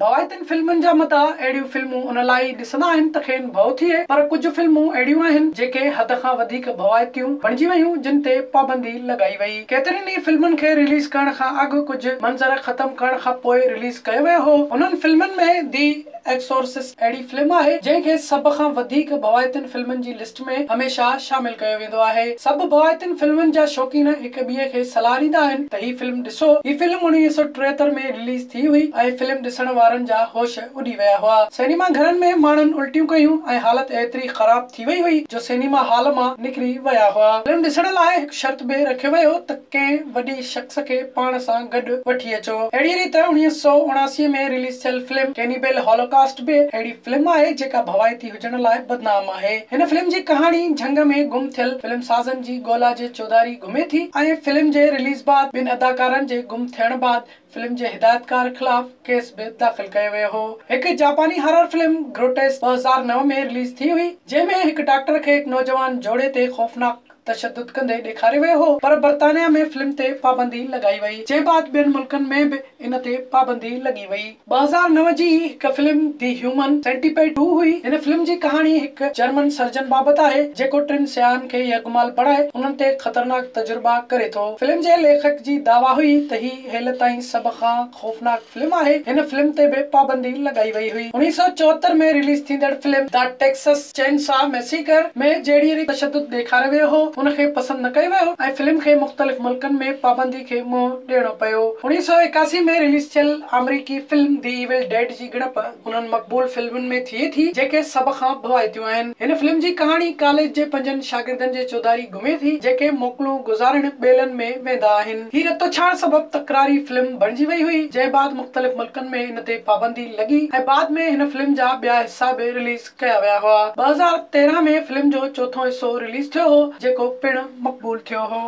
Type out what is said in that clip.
ڀوائتين فلمن جا مداح اهڙيون فلمون ان لاء ئي ڏسندا آهن ته کين ڀؤ ٿئي، پر ڪجهه فلمون اهڙيون آهن، جيڪي حد کان وڌيڪ ڀوائتيون بڻجي ويون، جن تي پابندي لڳائي وئي. ڪيترين ئي فلمن کي رليز ڪرڻ کان اڳ ڪجهه منظر ختم ڪرڻ کان پوء رليز ڪيو ويو هو. انهن فلمن ۾ the ايڪسورسسٽ اهڙي فلم آهي، جنهن کي سڀ کان وڌيڪ ڀوائتين فلمن جي لسٽ ۾ هميشه شامل ڪيو ويندو آهي. سڀ ڀوائتين فلمن جا شوقين هڪ ٻئي کي صلاح ڏيندا آهن ته هي فلم ڏسو. هي فلم 1973 ۾ رليز ٿي هئي ۽ فلم ڏسڻ وارن جا هوش اڏي ويا هئا. سئنيما گهرن ۾ ماڻهن الٽيون ڪيون ۽ حالت ايتري خراب ٿي وئي هئي جو سئنيما هال مان نڪري ويا هئا. فلم ڏسڻ لاء هڪ شرط به رکيو ويو ته ڪنهن وڏي شخص کي پاڻ سان گڏ وٺي اچو. اهڙيء ريت 1979 ۾ رليز ٿيل فلم ڪينيبل هولوڪاسٽ به اهڙي فلم آهي جيڪا ڀوائتي هجڻ لاء بدنام آهي. هن فلم جي ڪهاڻي جهنگ ۾ گم ٿيل فلمسازن جي ڳولا جي چوڌاري گهمي ٿي ۽ فلم جي رليز بعد ٻن اداڪارن جي گم ٿيڻ بعد فلم جي هدايتڪار خلاف ڪيس به داخل ڪيو ويو هو. هڪ جاپاني هارر فلم گروٽيسڪ 2009 ۾ رليز ٿي هئي، جنهن ۾ هڪ ڊاڪٽر کي هڪ نوجوان جوڙي تي خوفناڪ تشدد ڪندي ڏيکاريو ويو هو، پر برطانيا ۾ فلم تي پابندي لڳائي وئي، جنهن بعد ٻين ملڪن ۾ به ان تي پابندي لڳي وئي. 2009 جي ئي هڪ فلم the human سينٽيپيڊ 2 هئي. هن فلم جي ڪهاڻي هڪ جرمن سرجن بابت آهي، جيڪو ٽن سياحن کي يرغمال بڻائي انهن تي خطرناڪ تجربا ڪري ٿو. فلم جي ليکڪ جي دعويٰ هئي ته هي هيل تائين سڀ کان خوفناڪ فلم آهي. هن فلم تي به پابندي لڳائي وئي هئي. 1974 ۾ رليز ٿيندڙ film the Texas chainsaw massacre ۾ جهڙي ريت تشدد ڏيکاريو ويو هو، ان کي پسند نه ڪيو ويو ۽ فلم کي مختلف ملڪن ۾ پابندي کي منهن ڏيڻو پيو. 1981 ۾ رليز ٿيل آمريڪي فلم the evil dead جي ڳڻپ انهن مقبول فلمن ۾ ٿئي ٿي، جيڪي سڀ کان ڀوائتيون آهن. هن فلم جي ڪهاڻي ڪاليج جي پنجن شاگردن جي چوڌاري گهمي ٿي، جيڪي موڪلون گذارڻ ٻيلن ۾ ويندا آهن. هي رتوڇاڻ سبب تڪراري فلم بڻجي وئي هئي، جنهن بعد مختلف ملڪن ۾ ان تي پابندي لڳي ۽ بعد ۾ هن فلم جا ٻيا حصا به رليز ڪيا ويا هئا. 2013 ۾ فلم جو چوٿون حصو رليز ٿيو هو، جيڪو پڻ مقبول ٿيو هو.